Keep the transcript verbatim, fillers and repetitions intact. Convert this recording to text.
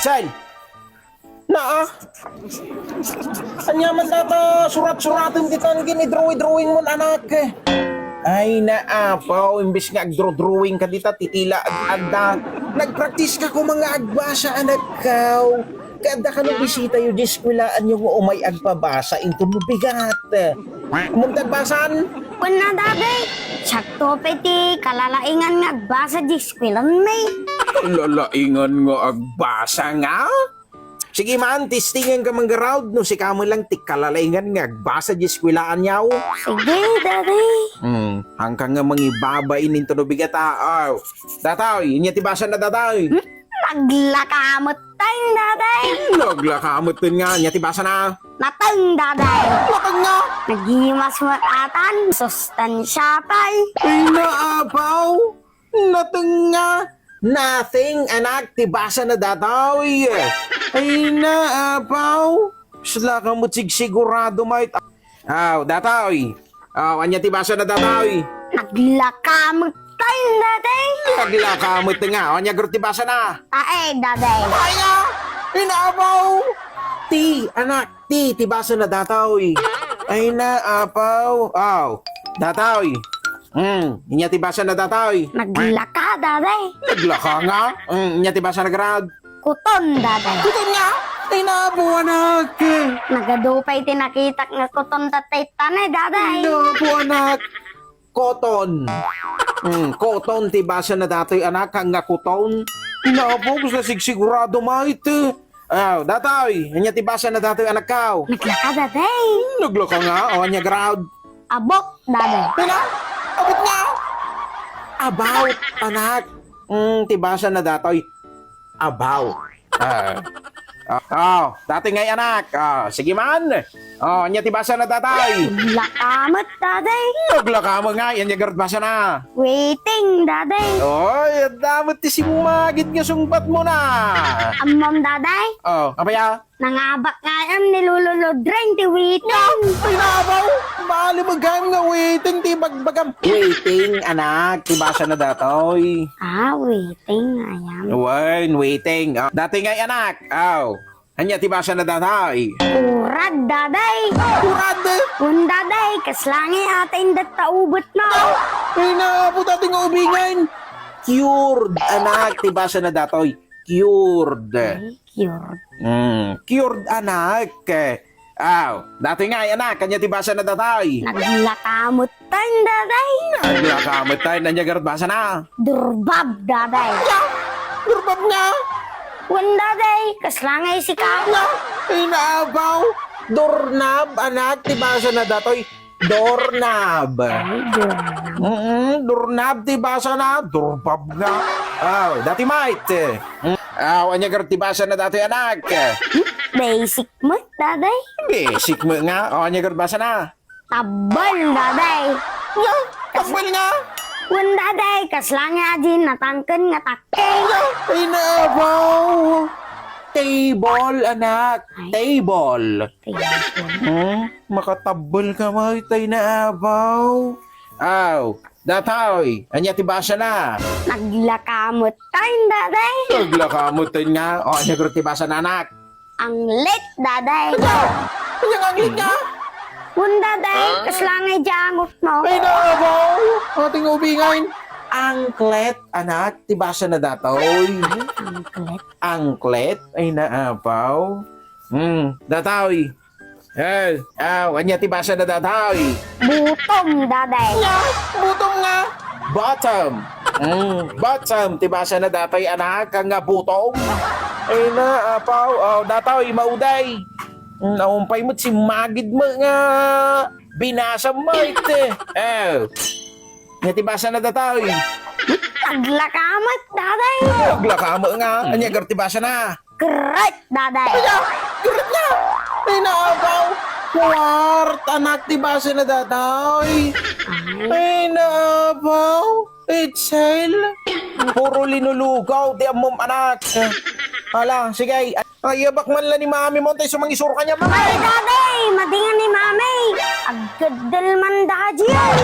Sel! Naa? Ania man data surat-suratem ditan ken i-drawing-drawing mon, anak? Ay, naapaw, imbes nga agdrawdrawing ka dita, titila ag-, adda. Nagpraktis ka koma nga agbasa, anakkaw. Kaadda kano bisitayo di eskwelaanyo nga umay agpabasa inton mabigat. Ammom ti agbasan? Kunna, Daddy, siakto pay ti kalalaingan nga agbasa di eskwelaanmi. Kalalaingan nga agbasa nga? Sige man, testingenka man garud no sika met lang ti kalalaingan nga agbasa di eskwelaanyo. Sige, Daddy. Hmm, haanka nga mangibabain inton mabigat, a. Aw, datoy, ania ti basana, datoy? Hmm? Naglaka met tayo, Daddy. Naglaka met tayo nga, ania ti basana? Nateng, Daddy. Nateng nga? Nagimas met atan, sustansia pay. Ay, naapaw. Nateng nga. Nothing, anak, ti basana, datoy. Ay, naapaw. Sla ka met sigsigurado, mait. Aw, datoy. Aw, ania ti basana, datoy? Naglaka met tayo, Daddy. Naglaka met nga. Aw, ania garud ti basana? Tae, Daddy. Ay, nga. Inabaw. Ti, anak, ti, ti basana, datoy. Ay, naapaw. Aw, datoy. Hmm, ania ti basana, datoy? Naglaka, Daddy. Naglaka nga? Hmm, ania ti basana, garud? Kuton, Daddy. Kuton nga? Ay, naapaw, anak. Nagadu pay ti nakitak nga kuton tattay tanay, Daddy. Naapaw, anak. Koton. Hmm, koton ti basana, datoy, anak, nga kuton. Naapaw, sigsigurado, mait. Aw, datoy, ania ti basana, datoy, anakkaw? Naglaka, Daddy. Naglaka nga? Aw, ania garud? Abot, Daddy. Pila? Abot nga? About, anak. Hmm, ti basana, datoy. About. Ah. Ah, oh, datoy ngay, anak. Ah, sige man. Oh, ania ti basana, datoy? Naglaka met, Daddy. Naglaka met nga, ania garud basana? Waiting, Daddy. Oy, adda met ti simmagid nga sungbatmo na. Ammom, Daddy? Oh, apay a? Nangabak ngay ni Lolo Lodreng ti waiting. Ay, naapaw! Bali, magayam nga waiting ti bagbagam. Waiting, anak, ti basana, datoy. Ah, waiting, ayam. Wen, waiting. Ah, datoy ngay, anak. Aw. Ania ti basana, datoy? Urad, Daddy. Urad? Wen, Daddy, kasla ngay ata indatta ubetmo. Ay, naapaw, datoy nga ubingen. Cured, anak, ti basana, datoy. Cured. Ay, cured. Mm, cured, anak. Aw, datoy ngay, anak, ania ti basana, datoy? Naglaka met tayo, Daddy. Naglaka met tayo, ania garud basana? Durbab, Daddy. Ania? Durbab nga? Wen, Daddy, kasla ngay sika. Ania? Ay, naapaw. Dornab, anak, ti basana, datoy. Dornab. Ay, dornab. Mm, dornab ti basana, durbab nga. Aw, datoy, mait. Mm, aw, ania garud ti basana, datoy, anak? Basic met, Daddy. Basic met nga. Aw, ania garud basana? Tabbel, Daddy. Ania? Tabbel nga? Wen, Daddy, kasla nga adi natangken nga takkel. Ania? Ay, naapaw. Table, anak. Ay. Table. Table. Hmm? Makatabbel ka, mait, ay, naapaw. Aw, datoy, ania ti basana? Naglaka met tayo, Daddy. Naglaka met tayo nga. O, ania garud ti basana, anak? Anglet, Daddy. Ania? Ania nga anglet nga? Wen, Daddy, kasla ngay diay angutmo. Ay, naapaw. Ating ubingen. Angklet, anak, ti basana, datoy. Angklet. Angklet? Ay, naapaw. Hmm, datoy. Eh, aw, ania ti basana, datoy? Butom, Daddy. Ania? Butom nga? Bottom. Mm, bottom ti basana, datoy, anak, nga butom. Ay, naapaw. Aw, datoy, mauday. Mm, awan pay met simmagid met nga binasam met. Eh. Ania ti basana, datoy? Naglaka met, Daddy. Naglaka met nga. Ania garud ti basana? Correct, Daddy. Ania? Correct nga. Ay, naapaw. Quart, anak, ti basana, datoy. Ay. Ay, naapaw. Itzel. Puro linulugaw ti ammom, anak. Hala, sige. Ay, abak man la ni Mami mo, tay sumangisuro kaniam, Mami. Ay, Daddy, madingan ni Mami. Agkeddel man da diay.